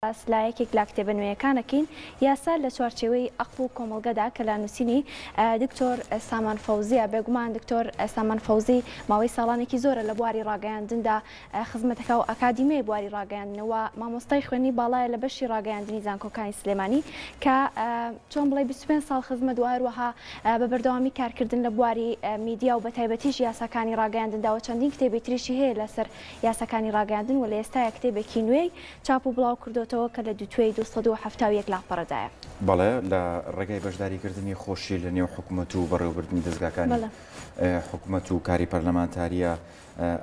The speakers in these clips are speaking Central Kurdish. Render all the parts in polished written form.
باس لە یەکێک لە کتێبە نوێیەکان ئەکەین، یاسا لە چوارچێوەی ئەقڵ و کۆمەڵگەدا کە لە نووسینی دکتۆر سامان فەوزییە. بێگومان دکتۆر سامان فەوزی ماوەی ساڵانێکی زۆرە لە بواری ڕاگەیاندندا خزمەتەکا و ئەکادیمیای بواری ڕاگەیاندنە و مامۆستای خوێندنی باڵایە لە بەشی ڕاگەیاندنی زانکۆکانی سلێمانی کە چۆن بڵێی 25 ساڵ خزمەت و هەروەها بە بەردەوامی کارکردن لە بواری میدیا و بەتایبەتیش یاساکانی ڕاگەیاندندا و چەندین کتێبی تریشی هەیە لەسەر یاساکانی ڕاگەیاندن و لە ئێستایا کتێبێکی نوێی چاپ و بڵاو کردۆتەوە کە لە دووتوێی 271 لاپەڕەدایە. بەڵێ، لە ڕێگای بەشداریکردنی خۆشی لە نێو حکومەت و بەڕێوەبردنی دەزگاکانی حکومەت و کاری پەرلەمانتارییە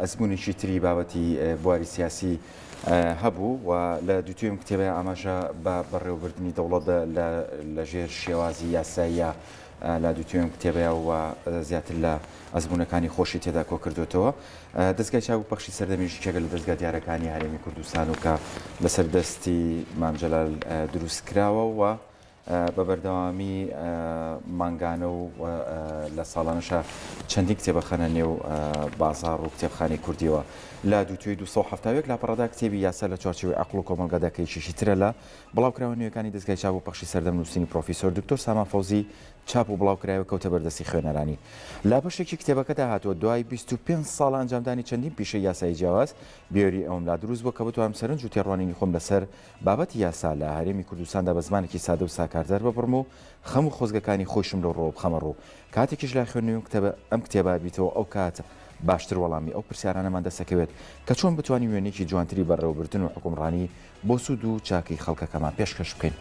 ئەزموونێکی تری بابەتی بواری سیاسی هەبوو و لە دووتوێم کتێبە ئاماژە بە بەڕێوەبردنی دەوڵەت لە ژێر شێوازی یاساییە لە دووتوێم کتێبەیە و زیاتر لە ئەزموونەکانی خۆشی تێدا کۆکردوێتەوە. دەزگای چاپ و پەخشی سەردەمیش یەکێکە لە دەزگا دیارەکانی هەرێمی کوردستان و کە لەسەر دەستی مام جەلال دروست کراوە و بە بەردەوامی مانگانە و لە ساڵانەشا چەندین کتێبە خەنە نێو بازاڕ و کتێبخانەی کوردیەوە. لە دووتوێی 271 لاپەڕەدا کتێبی یاسا لە چوارچێوەی عەقڵ و کۆمەڵگەدا کە یەکێکی ترە لە بڵاوکراوە نوێیەکانی دەزگای چاپ و پەخشی سەردەم نووسینی پرۆفیسۆر دکتۆر سامان فەوزی چاپ و بڵاو کرایەوە کەوتە بەردەستی خوێنەرانی. لە بەشێکی کتێبەکەدا هاتووە، دوای 25 ساڵ ئەنجامدانی چەندین پیشەی یاسایی جیاواز، بیری ئەوەم لا دروست بووە کە بتوانم سەرنج و تێڕوانینی خۆم لەسەر بابەتی یاسا لە هەرێمی کوردستاندا بە زمانێکی سادە و ساکار دەرببڕم و خەم و خۆزگەکانی خۆیشم لەو ڕووەوە بخەمە ڕوو. کاتێکیش لە خوێندنەوەی ئەم کتێبە بیتەوە ئەو کات باشتر وەڵامی ئەو پرسیارانەمان دەستەکەوێت کە چۆن بتوانین وێنەیەکی جوانتری بەڕێوەبردن و حوکمڕانی بۆ سوود و چاکەی خەڵکەکەمان پێشکەش بکەین.